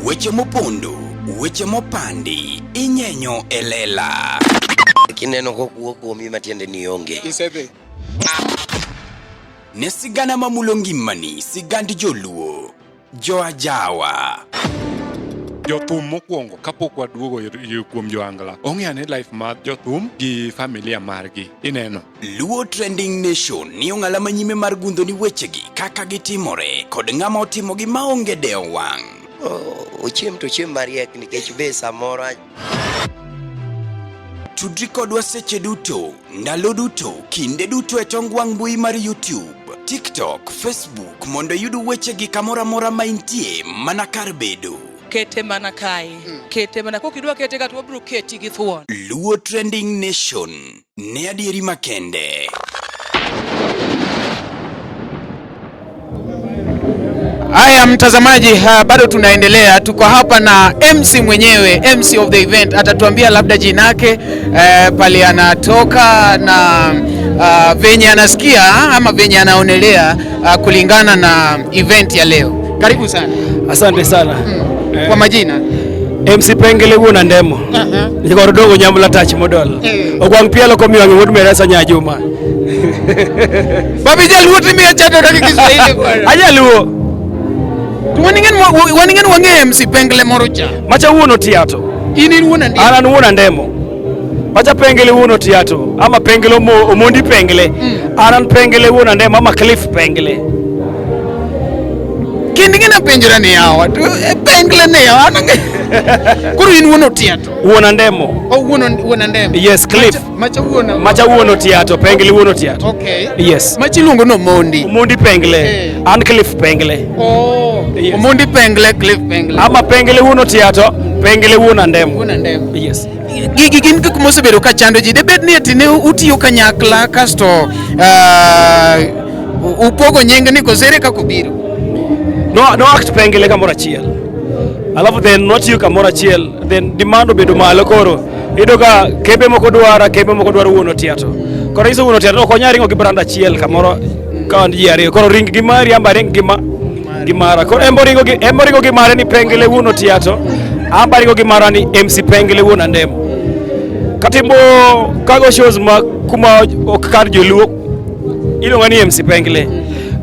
Weche mopondo, weche mopandi, inyenyo e lela. Kineno kokuo kuomi matiende ni onge. Isedhi. Ne sigana mamulo ngimani, sigand joluo, joajawa. Jothum mokwongo kapok waduogo kuom joangla, ong'e ane life mar jothum gi familia margi. Ineno. Luo Trending Nation ni ong'ala manyime mar gundho ni wechegi kaka gitimore kod ng'ama otimogi maonge dewo wang'. Oh, ochiem to ochiem mariek nikech be samoro Tudri kodwa seche duto, ndalo duto, kinde duto e tong wang' mbui mar YouTube, TikTok, Facebook mondo iyud wechegi kamoro amora ma intie mana kar bedo. Kete mana kae. Kete mana kokidwa kete ka to wabiro keti gi thuon. Luo Trending Nation ne adieri makende. Haya mtazamaji, bado tunaendelea, tuko hapa na MC mwenyewe, MC of the event. Atatuambia labda jina yake, pale anatoka na venye anasikia ama venye anaonelea kulingana na event ya leo. Karibu sana. Asante sana. Kwa majina? MC Pengele wuon Andemo. Nyikor dogo nyambula tach modol. Ogwang' pielo komiyo wuod Meresa Nyajuma. Babi Jaluo timiya chato kaka Kiswahili bwana. Ajaluo. Waningen wang'e MC Pengele moro cha. Macha wuon Otiato. In wuon Andemo. An an wuon Andemo. Macha Pengele wuon Otiato ama Pengele Omondi Pengele. An an Pengele wuon Andemo ama Cliff Pengele. Kinde ng'ena penjora ni yawa, to Pengele ne yawa, an ang'e. Koro in wuon Otiato. Wuon Andemo. Oh, wuon Andemo. Yes, Cliff. Macha wuon. Macha wuon Otiato, Pengele wuon Otiato. Okay. Yes. Macha iluongo ni Omondi. Omondi Pengele. An Cliff Pengele. Oh. Yes. Omondi Pengele, Cliff Pengele. Ama Pengele wuon Otiato, Pengele wuon Andemo. Wuon Andemo. Yes. Gigi gin gik mosebedo ka chando ji. Debed ni ati ne utiyo kanyakla kasto upogo nying ni koso ere kaka obiro? No act Pengele kamoro achiel. Alafu then notiyo kamoro achiel, then demand obedo malo koro. Iyudo ka kembe moko dwara, kembe moko dwaro wuon Otiato. Koro iso wuon Otiato ok onyal ringo gi brand achiel kamoro ka wan ji ariyo. Koro ring gi mari amba ring gi ma gi mara. Koro embo ringo gi embo ringo gi mare ni Pengele wuon Otiato, amba ringo gi mara ni MC Pengele wuon Andemo. Katimo kago shows ma kuma ok kar joluo iluonga ni MC Pengele.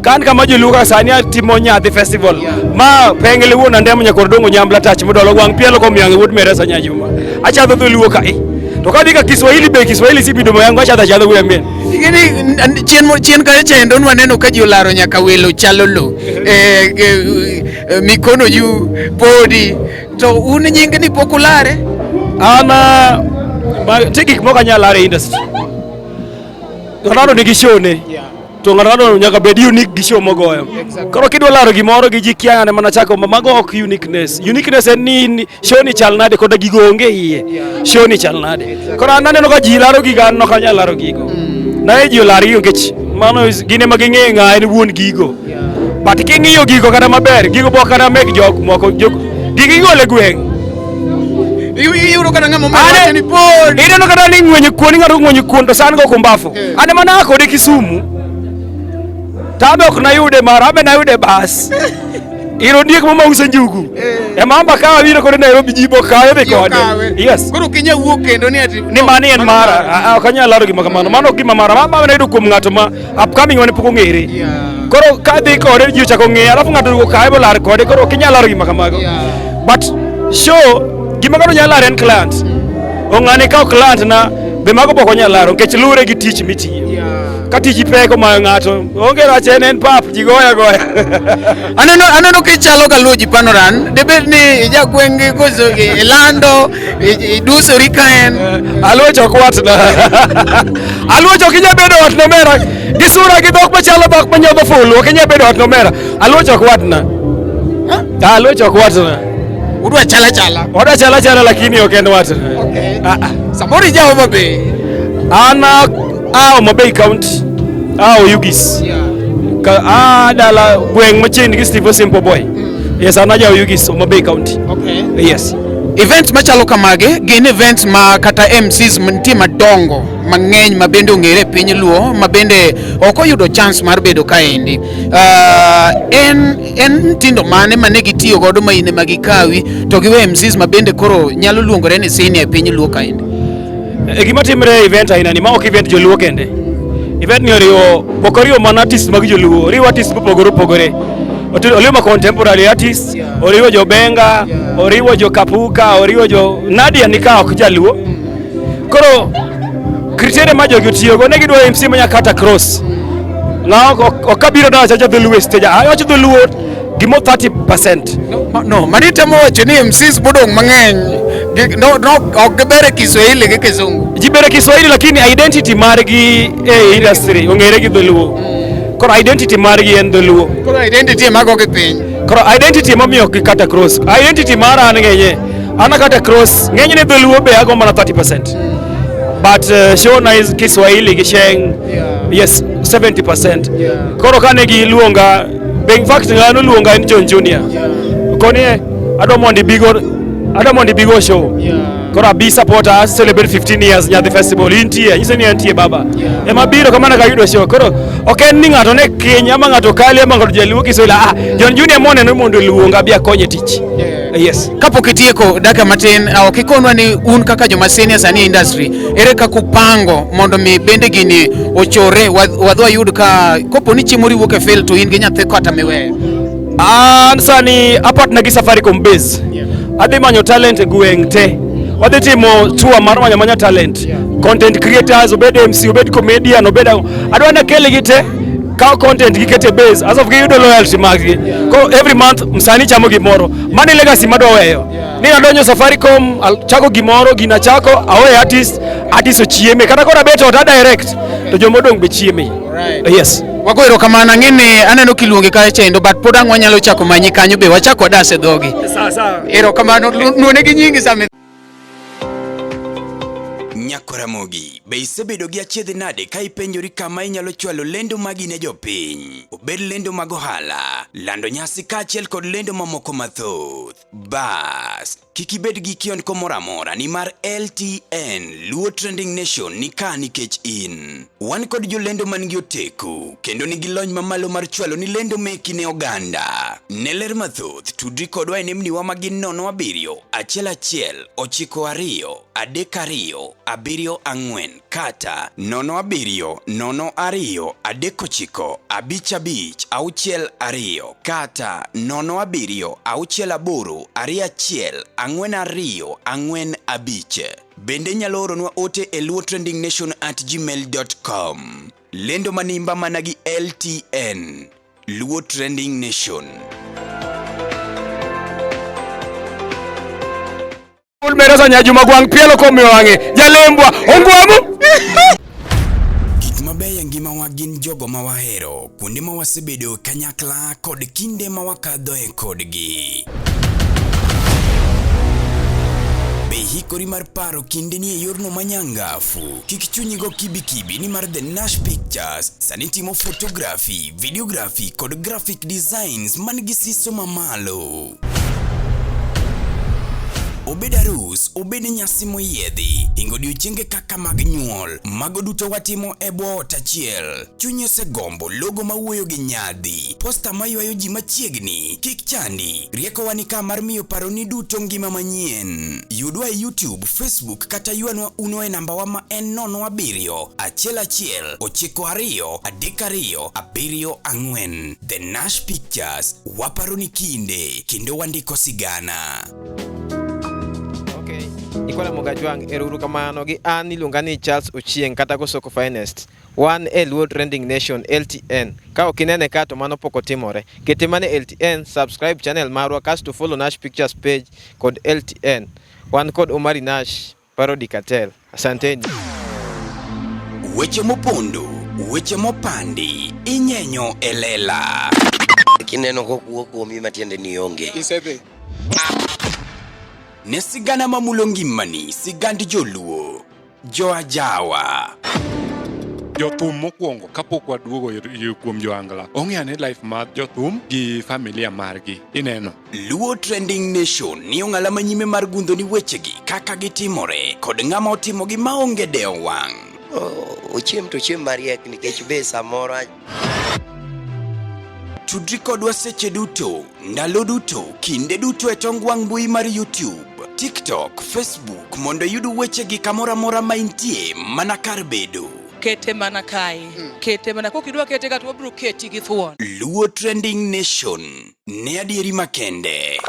Kan kama joluo kaka sani atimo Nyadhi Festival. Ma Pengele wuon Andemo nyakor dongo nyambla tach modolo wang' pielo komiyo wuod Meresa Nyajuma. Achadho dholuo ka. To kadhi ka Kiswahili be Kiswahili si midomo yangu achadho achadha wuoyo mien. Ing'eni chien kacha chendo nwaneno ka ji olaro nyaka welo chalo lo. Mikono juu podi. To un nying ni pok ulare? An nitie gik moko anyalo laro e industry. Ng'ato nigi show ne. To ng'ato nyaka bed unique gi show mogoyo. Koro kidwa laro gimoro gi ji kia ng'ane mana chako mago ok uniqueness. Uniqueness en ni show ni chal nade koda gigo onge iye. Show ni chal nade. Koro an aneno ka ji laro gigo an ok anyal laro gigo. Na ji olar gigo nikech mano gin ema ging'eyo ng'a en wuon gigo. But king'iyo gigo kata maber, gigo bok kata mek jok moko jok gigi igolo e gweng'. Iyudo kata ng'ama wacho ni pod. Ineno kata ni ng'wenyo kuon, ing'ado ng'wenyo kuon to san go kumbafu. An ema naa kode Kisumu. To an be ok nayude mara, an be nayude bas. Iro ondiek mama uso njugu. Ema amba kawa biro kode Nairobi ji bo kawe dhi kode. Yes. Koro ok inyal wuok kendo ni ati Ni mani en mara. Ok anyal laro gima kamano. Mano ok gima mara. Ma nayudo kuom ng'ato ma upcoming mane pok ong'ere. Koro kadhi kode ji ochako ng'eya, alafu ng'ato okawe bolar kode, koro ok inyal laro gima kamago. But show gima ng'ato nyalo laro en client. Ong'ane kawo client na be mago be ok onyal laro nikech luwore gi tich mitiyo. Ka tiji pek omayo ng'ato, onge rach en pap, ji goya goya. Aneno kichalo ga Luo Panoran. Debed ni ija gweng'gi koso ilando, idusori ka en. Aluoch ok watna. Aluoch ok inyal bedo watna omera. Gi sura gi dhok machalo dhok manyodho fulu, ok inyal bedo watna omera. Aluoch ok watna. Aluoch ok watna. Udwa chala chala. Wadwa chala chala lakini ok en watna. Okay. Samoro ija Homa Bay. An a Homa Bay County. A Oyugis. Ka a dala gweng' machiegni gi Steve Simple Boy. Yes, an aja Oyugis, Homa Bay County. Okay. Yes. Events machalo kamagi gin events ma kata MCs nitie madongo mang'eny ma bende ong'ere e piny Luo ma bende ok oyudo chance mar bedo kaendi. En en mtindo mane mane gitiyo godo ma in ema gikawi to giwe MCs ma bende koro nyalo luongore ni senior e piny Luo kaendi? E gima timre e event aina ni ma ok event joluo kende. Event ni oriwo ok oriwo mana artist mag joluo, oriwo artist mopogore opogore. Oriwo ma contemporary artist, oriwo jo benga, oriwo jo kapuka, oriwo jo Nadia ni ka ok jaluo. Koro criteria ma jogi otiyogo ne gidwaro MC manya cut across. Na ok ok abiro dawacho awacha dholuo e stage, awacho dholuo gimo 30%. No, no, mani temo wacho ni MCs modong' mang'eny no, no, ok giber e Kiswahili gi Kizungu. Ji ber e Kiswahili lakini identity margi e industry ong'ere gi dholuo. Koro identity margi en dholuo. Koro identity ema gogi piny. Koro identity emomiyo ok cut across. Identity mara an ng'enye. An cut across ng'enyne dholuo be ago mana 30%. But Shona is Kiswahili gi Sheng. Yes, 70%. Koro kane giluonga, be in fact ng'ano luonga en John Junior. Koni adwa mondo ibigo adwa mondo ibigo show. Koro abi support us celebrate 15 years Nyadhi Festival. Intie, nyise ni antie baba. Ema biro kamano kayudo show. Koro ok en ni ng'ato ne Kenya ama ng'ato Kali ama ng'ato Jaluo Kiswahili. Ah, John Junior moneno mondo oluonga abi akonye tich. Yes. Kapok itieko dakika matin, ok ikonwa ni un kaka joma senior sani e industry, ere kaka upango mondo mi bende gini ochore wadhi wayud ka kopo ni chieng' moro iwuok e field to in gi nyathi kata miweyo. An sani a partner gi Safaricom base. Adhi manyo talent e gweng' te. Wadhi timo tour mar manyo manya talent. Content creators, obed MC, obed comedian, obed ang'o. Adwa ni akelgi te kaw content giket e base as of giyudo loyalty maggi. Koro every month msanii chamo gimoro. Mano e legacy madwa weyo. Ni adonjo Safaricom, chako gimoro, gina chako, awe artist, artist ochieme. Kata koro abet ot a direct, to jomodong' be chieme. Yes. Wago erokamano ang'e ni aneno kiluongi kacha chendo but pod ang' wanyalo chako manyi kanyo be wachako wadas e dhogi. Sawa sawa. Erokamano nuone gi nyingi sami. Nyakoramogi, be isebedo gi achiedh nade ka ipenjori kama inyalo chwalo lendo magi ne jopiny? Obed lendo mag ohala, lando nyasi kaachiel kod lendo mamoko mathoth. Bas, kik ibed gi kiondko moro amora nimar LTN Luo Trending Nation ni ka nikech in. Wan kod jolendo man gi oteku kendo nigi lony mamalo mar chwalo ni lendo meki ne oganda. Ne ler mathoth, tudri kodwa e nembniwa ma gin 07 11 92 32 74 kata 07 02 39 55 62 kata 07 68 21 42 45. Bende inyalo oronwa ote e luotrendingnation@gmail.com. Lendo manimba mana gi LTN. Luo Trending Nation. Mereza Nyajuma Gwang' pielo komiyo wang'e jalembwa ongwamu. Gik mabeyo e ngimawa gin jogo ma wahero, kuonde ma wasebedo kanyakla kod kinde ma wakadhoe kodgi. Be ihikori mar paro kindeni e yorno manyangafu? Kik chunyi go kibikibi nimar The Nash Pictures sani timo photography, videography kod graphic designs man gi siso mamalo. Obed arus, obed nyasi moyiedhi, hingo odiochienge kaka mag nyuol, mago duto watimo e bwo ot achiel. Chunyi osegombo logo mawuoyo gi nyadhi, posta maywayo ji machiegni, kik chandi, riekowa ni ka mar miyo paroni duto ngima manyien. Yudwa e YouTube, Facebook kata ywanwa uno e nambawa ma en 07 11 92 32 74. The Nash Pictures, waparo ni kinde kendo wandiko sigana. Okay. Ikola Mogajwang' ero uru kamano gi an iluonga ni Charles Ochieng' kata Kosoko Finest. Wan e Luo Trending Nation LTN. Ka ok inene ka to mano pok otimore. Kete mana e LTN, subscribe channel marwa kasto follow Nash Pictures page kod LTN. Wan kod Omari Nash, Parody Cartel. Asanteni. Weche mopondo, weche mopandi, inyenyo e lela. Kineno kokuo kuomi matiende ni onge. Isedhi. Ne sigana mamulo ngimani, sigand joluo, joajawa. Jothum mokwongo kapok waduogo kuom joangla ong'e ane life mar jothum gi familia margi ineno. Luo Trending Nation ni ong'ala manyime mar gundho ni wechegi kaka gitimore kod ng'ama otimogi maonge dewo wang'. Ochiem to ochiem mariek nikech be samoro Tudri kodwa seche duto, ndalo duto, kinde duto e tong wang' mbui mar YouTube, TikTok, Facebook mondo iyud wechegi kamoro amora ma intie mana kar bedo. Kete mana kae. Kete mana kokidwa kete ka to wabiro keti gi thuon. Luo Trending Nation ne adieri makende.